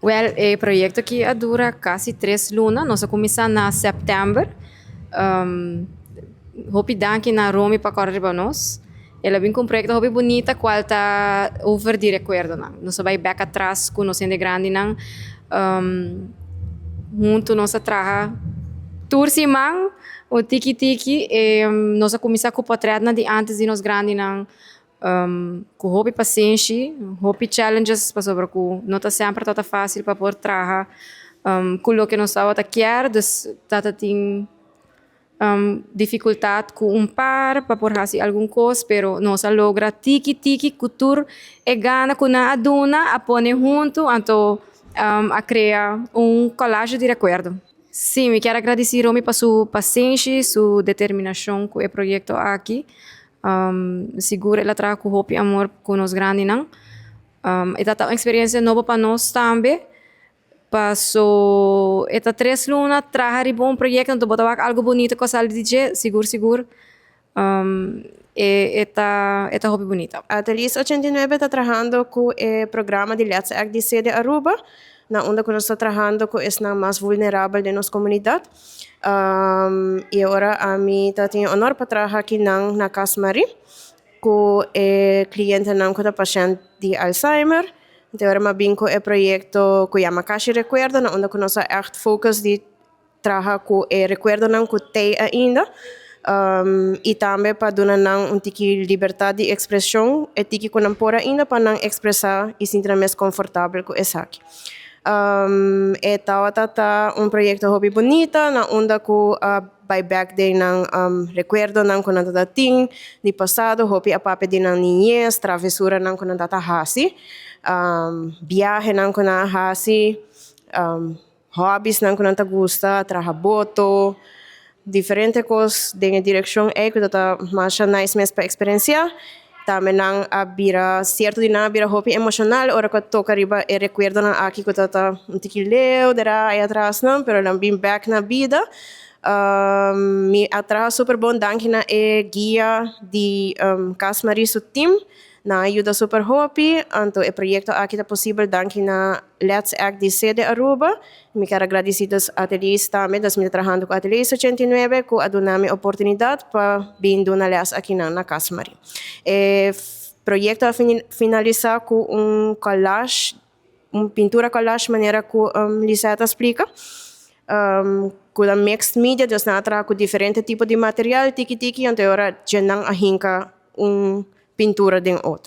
Well, e proyecto aki a dura casi 3 luna. Nos a cuminsa na september. Hopi danki na Romy pa core pa nos. El a bin cu un proyecto hopi bunita, cual ta over di recuerdonan. Nos a bay back atras cu nos hende grandinan. Hunto nos a traha tur siman, o tiki tiki, e nos a cuminsa cu portretnan di antes di nos grandinan, cu hopi pasenshi, hopi challenges, pasobra cu no ta semper ta facil pa por traha cu loke nos tabata kier, dus tata tin dificultad cu un par pa por haci algun cos, pero nos a logra tiki tiki cu tur e gana cu nan a duna, a pone hunto, anto a crea un collage di recuerdo. Si, mi kier gradici Romy pa su pasenshi, su determinacion cu e proyecto aki. Sigur el a traha cu hopi amor cu nos grandinan. E ta un experiencia nobo pa nos tambe. Paso e ta 3 luna traha riba un proyecto, anto bo ta wak algo bunita cu a sali di dje, sigur sigur. E ta hopi bunita. Atelier 89 ta trahando cu e programa di Let's Act di Cede Aruba, na unda cu nos ta trahando cu esnan mas vulnerabel di nos comunidad. Y awor ami ta tin honor pa traha aki na Cas Marie, cu e clientenan cu ta pashent di Alzheimer. Anto awor m'a bin cu e proyecto cu yama Cashi Recuerdo, na unda cu nos a echt focus di traha cu e recuerdonan cu tin ainda. Y tambe pa duna nan un tiki libertad di expresion, e tiki cu nan por ainda pa nan expresa y sinti nan mes comfortabel cu esaki. E tabata un proyecto hopi bunita, na unda cu bay back den nan recuerdonan cu nan tata tin di pasado, hopi a papia di nan niñez, travesuranan cu nan tata hasi, viahenan cu nan hasi, hobbies nan cu nan ta gusta, traha boto, diferente cos den direccion ey cu ta masha nice mes pa experiencia. Tambe nan a bira, cierto di nan a bira hopi emocional ora cu toca riba e recuerdonan aki cu ta un tiki leu dera ey atras nan, pero nan bin back na bida. Mi a traha super bon danki na e guia di Cas Marie su team. Nan a yuda super hopi, anto e proyecto aki ta posibel danki na Let's Act di Cede Aruba. Mi kier gradici Atelier tambe, dus mi ta trahando cu Atelier 89, cu a duna mi oportunidad pa bin duna les aki na Cas Marie. E proyecto a finalisa cu un collage, un pintura collage manera cu Lisette a splica. Cu mixed media, dus nan a traha cu diferente tipo di material, tiki tiki, anto ora nan a hinca un pintura den otro.